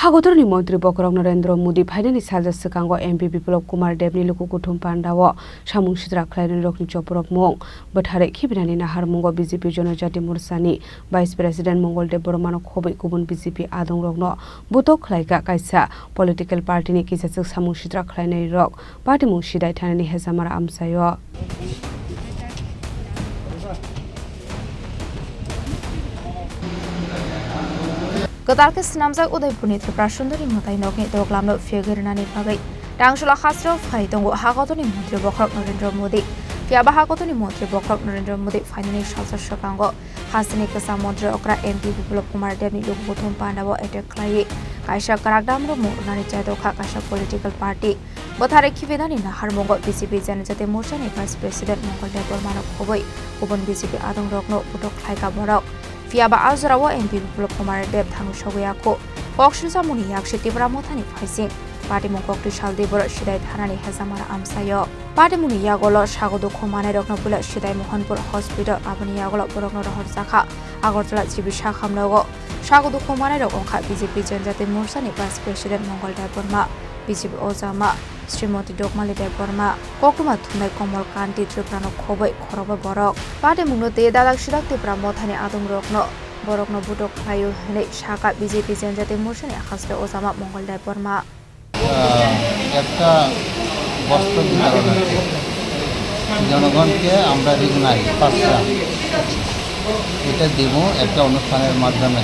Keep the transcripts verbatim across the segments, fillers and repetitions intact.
Hagotorni montri bokhorok Narendra Modi phainani salsa swkango M P Biplab Kumar Debni luku kuthum pandao samung sitra khlainani rokni choprok mung bwtharwi khibinani naharmungo B J P Jonojati Morchani Vice President Mongol Debbarmano khobwi kubun B J P adongrokno butok khlaika kaisa political party ni kisachwk samung sitra khlainai rok patimung sidai thanani hejamara amchaio. Kwtal khe swnamjak Udaipurni Tripura Sundori mwtai nokni doglamno phiyogwi rwnani bagwi tangchwla hasteo phai tongo Hagotorni montri bokhorok Narendra Modi. Phiyaba Hagotorni montri bokhorok Narendra Modi phainani salsa swkango hasteni kwcham montri okra M P Biplab Kumar Debni luku kuthum pandao attack khlaiwi kaisa kwrak damrok mung rwnani chaidokha kaisa political party. Bwtharwi khibinani naharmungo B J P Janajati Morchani Vice President Mongol Debbarmano khobwi kubun B J P adongrokno butok khlaika borok. Phiyaba a jorao M P Biplab Kumar Deb thangwi sogwi ya kho. Kok swijamungni yaksi Tipra Mothani phaising patimung koktwi sal di borok sidai thanani hejamara amchaio. Patimungni yagolo sago dukhu manairokno puila sidai Mohanpur Hospital, aboni yagolo borokno rohorjakha Agartala G B Sakham nogo. Sago dukhu manairok wngkha B J P Janajati Morchani Vice President Mongol Debbarma, B J P Ojama Srimati Dokmali Debbarma, koktwma thumnai Komol Kanti Triprano khobwi khorokba borok. Patimungno tei dalak sidak Tipra Mothani adongrokno borokno butok khlaio hwnwi sakha B J P Janajati Morchani hasteo Ojama Mongol Debbarma. আহ, একটা বস্ত্র বিতরণ আছে। জনগণকে আমরা রিগনাইজ পাঁচটা, এটা দিব একটা অনুষ্ঠানের মাধ্যমে।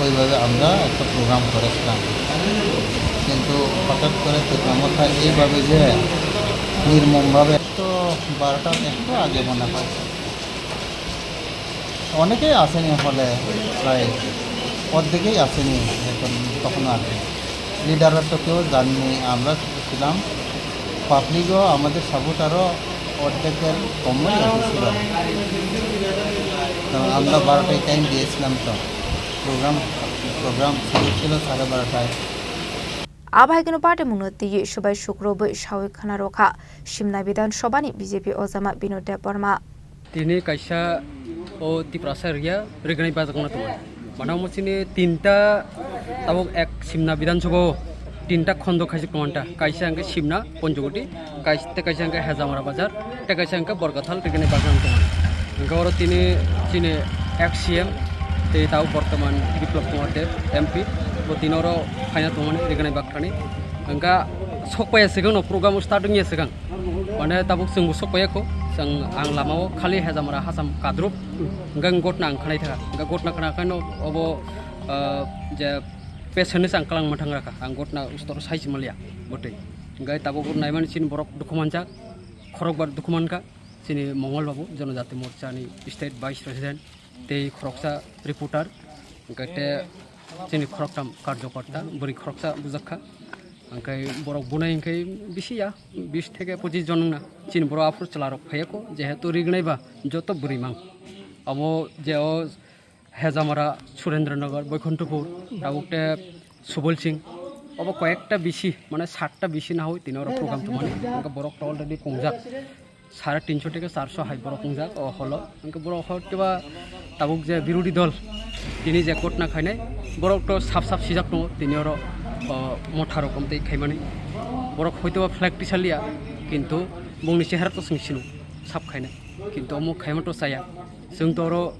ওইভাবে আমরা একটা প্রোগ্রাম করেছিলাম, কিন্তু হঠাৎ করে ত্রিপুরা মথা এইভাবে যে নির্মমভাবে, তো বারোটার একটু আগে মনে হয়। অনেকেই আসেনি হলে, প্রায় অর্ধেকেই আসেনি এখন, তখনও আর কি। লিডাররা তো কেউ যাননি, আমরা শুধু ছিলাম। পাবলিকও, আমাদের সাপোর্টারও অর্ধেকের কমই এসেছিল। তো আমরা বারোটায় টাইম দিয়েছিলাম তো। প্রোগ্রাম, প্রোগ্রাম শুরু ছিল সাড়ে বারোটায়। Abahaikeno patimungno twiwi subai sukrubwi sawi khna rwkha Simna Bidhan Sabhani B J P Ojama Binod Debbarma. Tini kaisa o Tiprasa area Rignai bajak no tongo. Mano mo chini tinta tabuk ek Simna Bidhan Sabha o tinta khondo khaisik tongo ta. Kaisa hwnkhe Simna Ponjogoti, kais-, tei kaisa hwnkhe Hejamara Bazar, tei kaisa hwnkhe Borgathal Rignai bajak no tongo. Hwnkhe oro tini chini ex C M tei tabuk bortoman Biplab Kumar Deb M P bo tini oro phaina tongmani Rignai bakhani. Hwnkhe sokpaiya swkang no program start wngya swkang. Mane tabuk chwngbo sokpaiya kho, chwng ang lamao khali Hejamara Hasam kadrup, hwnkhe gotna ang khnai thaka. Hwnkhe gotna khna khaino obo, ah, je patient ni chang kwlang mwthang rakha, ang gotna ustor sai se maliya bwtwi. Hwnkhe tabuk naimani chini borok dukhu manjak, khorokbar dukhu mankha, chini Mongol Babu, Jonojati Morcha ni State Vice President. Tei khoroksa reporter, hwnkhe te chini khoroktham karjokorta, bwrwi khoroksa bujakha. Hwnkhe borok bunai hwnkhe bisi ya, bis theke pochis jon wngna. Chini borok aphuru chwlarok phaiya kho, jehetu Rignai ba joto bwrwi mang. Abo je o Hejamara, Surendra Nagar, Boikhonthopur, tabuk te Subol Singh, obo koyekta bisi, mane satta bisi na hoi tini oro program tongmani. Hwnkhe borok to already kongjak. Sare tinso theke charso hai borok wngjak o holo. Hwnkhe borok hor keba tabuk je birodhi dol tini je gotna khainai, borok to sap sap sijak tongo tini oro, o, motha rok omtwi khaimani. Borok hoito ba flag tisaliya, kintu bongni chehara to chwng sino sap khainai. Kintu omo khaima to chaya. Chwng to oro,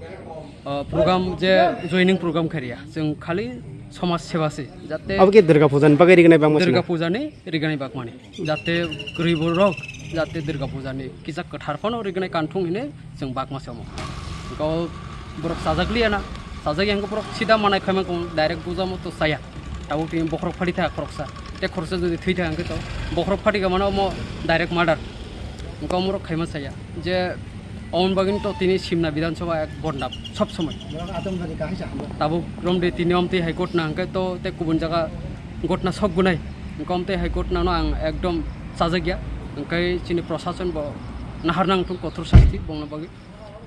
o, program je joining program khairiya. Chwng khali somaj seba se. Jate Abo khe Durga Puja ni bagwi Rignai bangma sino? Durga Puja ni Rignai bakmani. Jate kwrwi borok jate Durga Puja ni kisa kwthar phano rignai kanthung hine chwng bakma se omo. Hwnkhe o borok chajak liya na, chajak ya hwnkhe borok sida manai khaima kong direct buja moto chaya. Tabuk tini bokhorok phati thaya khoroksa. Tei khoroksa jodi thwi thaya hwnkhe to bokhorok phati kha mano omo direct murder. Hwnkhe omorok khaima chaya. Je Omoni bagwino to tini Simna Bidhan Sabha ek bodnam sob somoi. Tabuk romde tini omtwi hai gotna hwnkhe to tei kubun jaga gotna sok gunai. Hwnkhe omtwi hai gotnano ang ekdom chajakya. Hwnkhe chini prosason bo nahar nang thung kothor sasti bongno bagwi.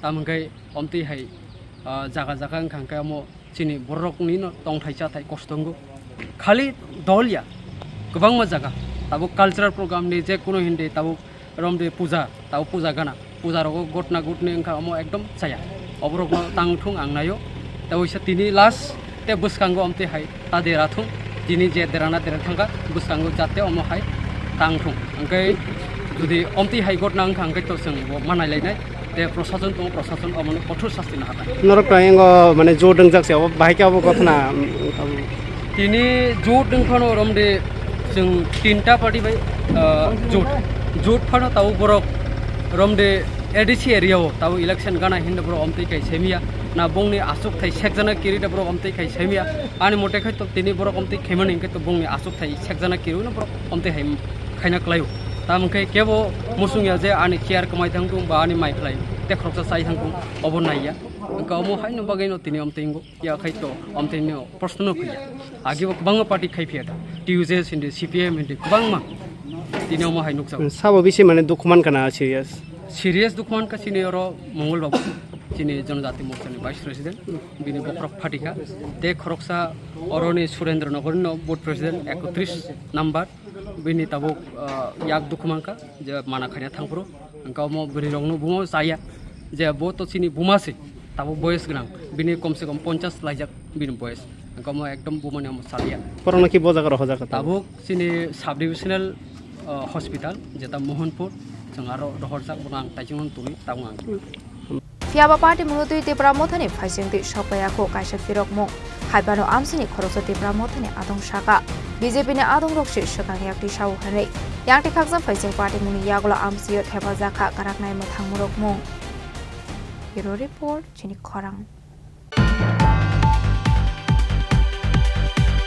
Tamo hwnkhe omtwi hai, ah, jaga jaga wngkha hwnkhe omo chini bororokni no tongthai chathai kosto wngo. Khali dol ya, kwbangma jaga. Tabuk cultural program ni je kuno hindi tabuk romde puja, tabuk puja gana. Puja rogo gotna gotni wngkha omo ekdom chaya. Oborokno tang thung ang naio. Tei waisa tini last Te bwskango omtwi hai ta dera thung, tini je derana dera thangkha, bwskango jate omo hai tang thung. Hwnkhe jodi omtwi hai gotna wngkha, hwnkhe to chwng bo manai lainai. Te prosason tongo, prosason omono kothor sasti nahakha. Norok to ingo mane jot wngjak se, obo bahai khe obo gotna, mm, Tini jot wngphano romde chwng tinta party bai, ah, jot. Jot phano tabuk borok romde A D C area o tabuk election gana hinda borok omtwi kai semiya. Na bongni aswk thai sekjana kiri da borok omtwi kai semiya. Ani mote khai to tini borok omtwi khaimani hwnkhe to bongni aswk thai sekjana kiri no borok omtwi hai khaina kwlaio. Tamo khe kebo musung ya je ani chair kwmai thang thung ba ani mai khlai te khoroksa chai thang thung obo naiya. Hwnkhe omo haino bagwi no tini omtwi wngo. Ya khai to, omtwi no proshno no phiya. Agi bo kwbangma party khai phiya da. T U J S hindi, C P I M hindi, kwbangma. Tini omo hai nukjago. Sabo bisi mane dukhu mankha na serious? Serious dukhu mankha chini oro Mongol Babu, chini Jonojati Morcha ni Vice President, bini bokhorok phatikha. Te khoroksa oroni Surendra Nogor no Board President ekotris number, bini tabuk, ah, yak dukhu mankha, je mana khaina thangphuru. Hwnkhe omo bwrwi rokno bumo chaya je bo to chini buma se, tabuk boyes gwnang, bini kom se kom ponchas laijak bini boyes, hwnkhe omo ekdom bumani omo chaliya. Borokno ki bo jaga rohorjak kha tabuk? Tabuk chini sub divisional, ah, hospital jeta Mohanpur, chwng aro rohorjak, bono ang taichung twi tabuk ang. Phiya ba party mungno twi Tipra Mothani phaising twi sok paiya kho kaisa tirokmung. Hai phano amsini khoroksa Tipra Mothani adong saka. B J P ni adongrok se swkang yak twi sao hwnwi. Yang twi khaksa phaising party mungni yagulo amsio thepajak kha karaknai mwthangmung rokmung. Bureau Report, chini khorang.